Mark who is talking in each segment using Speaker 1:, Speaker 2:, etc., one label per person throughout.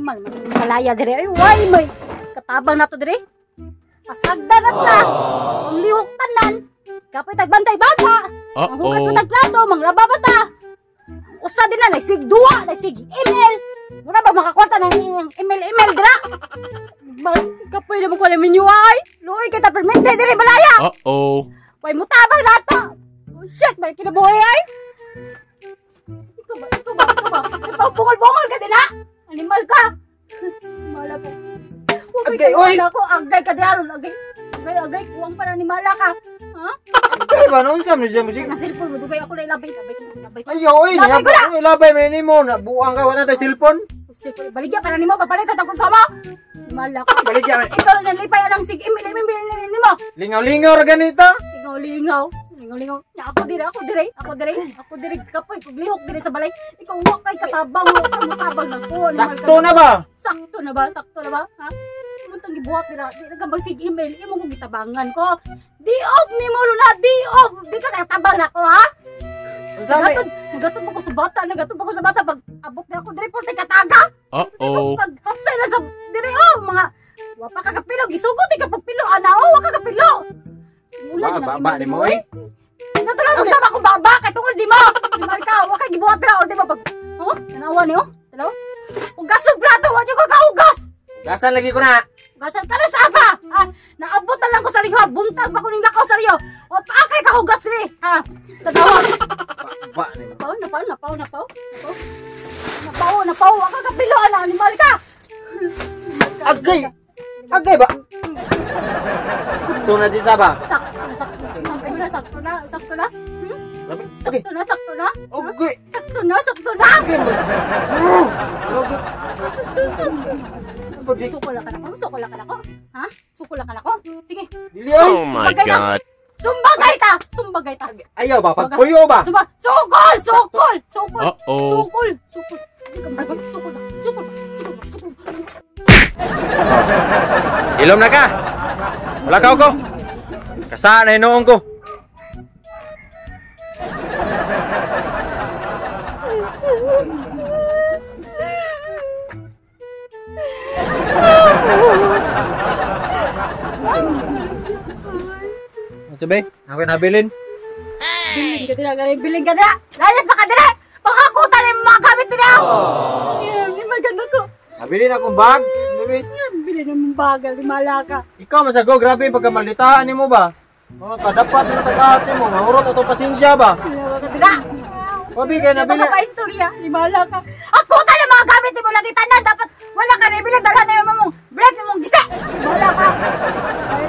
Speaker 1: Animal man malaya dire. Ay, why may katabang nato dire? Pasagdan at na. Ang lihok tanan. Kapoy tagbantay bata. Ang hugas
Speaker 2: Uh-oh.
Speaker 1: matag plato, manglaba bata. Usa din na nagsig duwa, nagsig email. Mura ba makakwarta ng email email dira? Kapoy naman ko na menu ay. Luoy kita permente dire balaya.
Speaker 2: Uh-oh.
Speaker 1: Way mutabang nato. Oh shit, may kinabuhi ay. Ikaw ba? Ikaw ba? Ikaw ba? Ikaw bungol-bungol ka din ha? Animal ka. Mala ko. Huwag
Speaker 3: Agay, oy!
Speaker 1: Ako, agay ka diaron, agay. Agay, agay, kuwang pa na animala ka. Ha?
Speaker 3: Kay ba noon sa siya musik?
Speaker 1: Na cellphone mo, dugay ako na ilabay, labay, labay.
Speaker 3: Ayo oy,
Speaker 1: Labay ko na!
Speaker 3: ano labay man nimo na buang ka wala tay cellphone.
Speaker 1: Cellphone, baligya pa na nimo, papalit at akong sama. Animala ka.
Speaker 3: Baligya man.
Speaker 1: Ikaw na nalipay alang sig email, email, email nimo.
Speaker 3: Lingaw-lingaw ra ganito.
Speaker 1: Lingaw-lingaw. Lingaw-lingaw. Ya, ako dire, ako dire, ako dire, ako dire kapoy kog lihok dire sa balay. Ikaw wa kay katabang, wa kay mutabang nako. Animal ka.
Speaker 3: Sakto na ba?
Speaker 1: Sakto na ba? Sakto na ba? Ha? Imong tang gibuhat dira, di na ka sig email, imong kong gitabangan ko. Di off ni mo na, di off. Di ka katabang nako ha?
Speaker 3: Unsa may
Speaker 1: Nagatod, nagatod pa ko sa bata, nagatod pa ko sa bata pag abot na ako dire porte kataga.
Speaker 2: Uh-oh.
Speaker 1: Pag hapsay na sa dire oh, mga wa pa ka kapilo, gisugot ka pagpilo ana oh, wa ka kapilo. Wala
Speaker 3: Ba,
Speaker 1: dyan ang
Speaker 3: ba,
Speaker 1: email
Speaker 3: ni mo
Speaker 1: eh.
Speaker 3: eh.
Speaker 1: Natural mo sama kung baba kay tungod di mo. Di ka, wa kay gibuhat dira or di mo pag oh, tanawa ni oh. Tanawa. Hugas og plato, wa jud ko kahugas.
Speaker 3: Gasan lagi ko na.
Speaker 1: Hugasan ka na sa aba. Ha, naabot na lang ko sa riyo, buntag pa ko ning lakaw sa riyo. O paakay ka hugas diri. Ha. Tanawa.
Speaker 3: Ba ni mo.
Speaker 1: Napaw, napaw, napaw, napaw. Napaw. Napaw, napaw, wa ka kapilo ana animal ka.
Speaker 3: Agay. Agay ba? Sakto na di sa ba?
Speaker 1: Sakto na, sakto na, sakto na, sakto na, sakto na. Hmm?
Speaker 3: Sige.
Speaker 1: Sakto na, sakto na.
Speaker 3: Agay.
Speaker 1: Sakto na, sakto na.
Speaker 3: Agay mo. Logot.
Speaker 1: Sus, sus, sus.
Speaker 3: Pag
Speaker 1: Sukol ka na ko, sukol ka na ko. Ha? Sukol ka na ko. Sige.
Speaker 3: Dili oy.
Speaker 2: Oh my God.
Speaker 1: Sumbagay ta! Sumbagay ta!
Speaker 3: Ayaw ba pagpuyo ba?
Speaker 1: Sumba! Sukol! Sukol! Sukol!
Speaker 2: Uh-oh.
Speaker 1: Sukol! Sukol! Di ka masukol. Sukol ba? Sukol ba? Sukol ba? Sukol ba?
Speaker 3: Ilom na ka. Wala ka ko. Kasaan na hinuon ko. Ano sabi? Ako yung nabilin.
Speaker 1: Bilin ka dira, galing. Bilin ka dira! Layas ba ka dira? Panghakutan na yung mga gamit dira! Yan, maganda ko.
Speaker 3: Nabilin akong bag. Baby.
Speaker 1: Yan, bilin ng bagal, limala ka.
Speaker 3: Ikaw masago, grabe pagkamalditaan nimo ba? Mga kadapat na tagahat nimo, mahurot ato pasensya ba?
Speaker 1: Limala ka dira!
Speaker 3: Wabi kay
Speaker 1: Di ba
Speaker 3: nabili.
Speaker 1: ka pa-istorya? Limala ka. Hakutan na mga gamit mo lagi tanan. Dapat wala ka na ibilin. Dalhan na yung mong break mong gisa. Limala ka.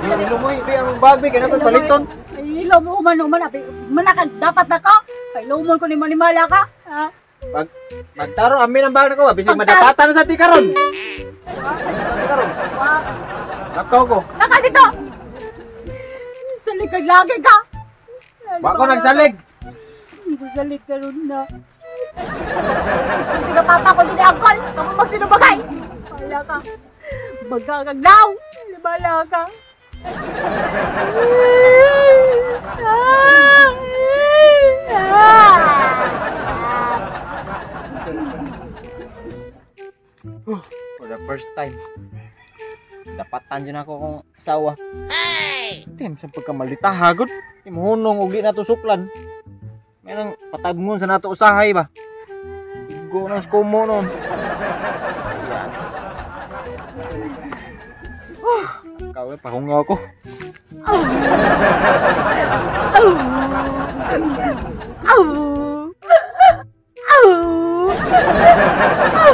Speaker 3: Ilo mo, ibi ang bag bi kay nakoy paliton.
Speaker 1: Ay, ilo mo, uman, uman. Abi, manakag dapat na ko. Pailumon ko ni Manimala ka. Ha?
Speaker 3: Pag magtaro amin ang bag nako, bisig
Speaker 1: Pagtaro.
Speaker 3: madapatan sa ti karon. Ti karon.
Speaker 1: Wa.
Speaker 3: Lakaw ko.
Speaker 1: Naka dito! Salig ka lagi ka!
Speaker 3: Wa ko nagsalig.
Speaker 1: Nagsalig ka ron na. Hindi ka papa ko ni angkol. Kamu magsinubagay. Wala ka. Bagagaglaw. Wala ka.
Speaker 3: For the first time. Dapatan dyan ako kung asawa. Hey! Tim, sa pagkamalita, hagod. Imhunong, ugi na to suklan. May nang patagmon sa nato usahay ba? Igo ng skumo nun. Ayan. Oh, ikaw eh, pahungaw ko.
Speaker 1: Au! Au! Au! Au!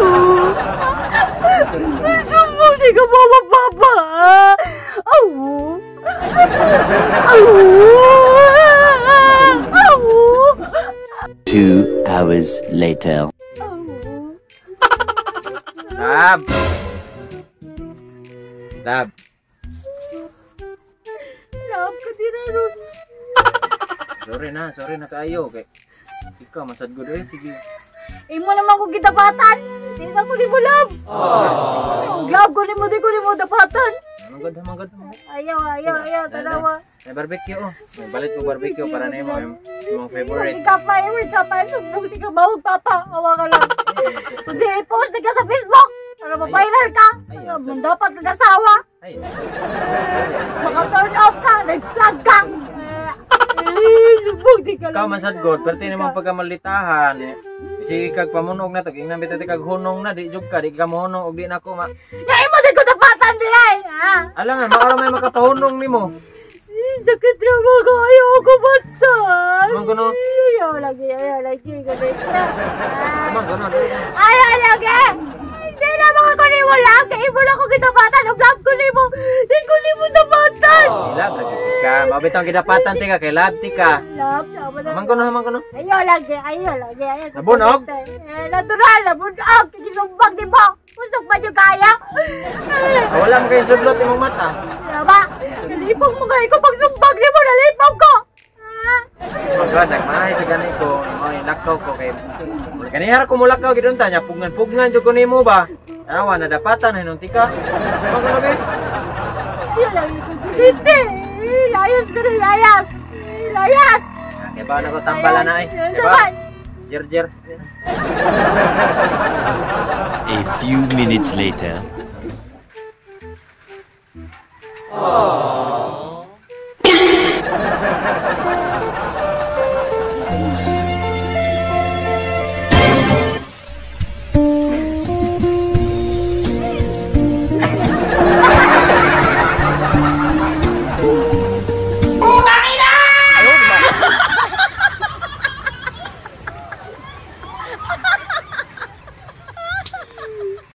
Speaker 1: Sumuni ka mama papa! Au! Au! Au!
Speaker 4: 2 hours later.
Speaker 1: Au!
Speaker 3: Lab! Lab!
Speaker 1: Love ka din na ron.
Speaker 3: Sorry na kaayo. Kay ikaw, masad good eh. Sige.
Speaker 1: Imo naman ko gidapatan. Di na ko nimo love. Love ko nimo, di ko nimo dapatan.
Speaker 3: Manggod, manggod.
Speaker 1: Ayaw, ayaw, ayaw, tanawa.
Speaker 3: May barbecue oh. May balit ko barbecue para na imo imong favorite.
Speaker 1: Ikaw pa, ikaw pa, sumbong di ka mahog, papa. Awa ka lang. Kundi i-post di ka sa Facebook. Para mabayad. Dapat nag-asawa.
Speaker 3: Ay.
Speaker 1: Maka-turn off ka, red flag ka. Eh, subog di ka
Speaker 3: Ikaw man sad god, perti nimong pagkamalitahan. Sige kag pamunog na to, ingnan bitaw kag hunong na, di jud ka, di ka mohunong og di nako ma.
Speaker 1: Ya imo din ko tapatan di ay. Ha?
Speaker 3: Alangan, maaraw may makapahunong nimo.
Speaker 1: Eh, sakit ra mo ko, ayaw ko basta.
Speaker 3: Man kuno.
Speaker 1: Ayaw lagi, ayaw lagi.
Speaker 3: Man kuno.
Speaker 1: Ayaw lagi. Hindi na mga ko nimo lang. Kay imo na ko gitapatan. Ug love ko nimo. Di ko nimo tapatan.
Speaker 3: Love lagi ka. Mao bitong gidapatan ti ka kay love ti ka.
Speaker 1: Love, tama na.
Speaker 3: Man kuno, man kuno.
Speaker 1: Ayaw lagi, ayaw lagi. Ayaw.
Speaker 3: Nabunog?
Speaker 1: Eh, natural, nabunog. Kikisumbag di mo. Usok ba yung kaya?
Speaker 3: Ah, wala mo kayong sudlot imong mata.
Speaker 1: Tama. Nalipong mo kayo ko pagsumbag ni mo. Nalipong ko. Ah.
Speaker 3: Magod, nagmahay sa gani ko, mo ni lakaw ko kay kanihara ko mulakaw gid unta nya pugnan-pugnan jud ko nimo ba. Tanawa na dapatan hinunti ka. Man kuno be.
Speaker 1: Ayaw lagi ko. Dite. Layas na rin, layas. Layas.
Speaker 3: Kay ba na ko tambala na ay.
Speaker 1: Ayaw,
Speaker 3: Kay ba?
Speaker 1: sabay.
Speaker 3: Jer jer.
Speaker 2: A few minutes later.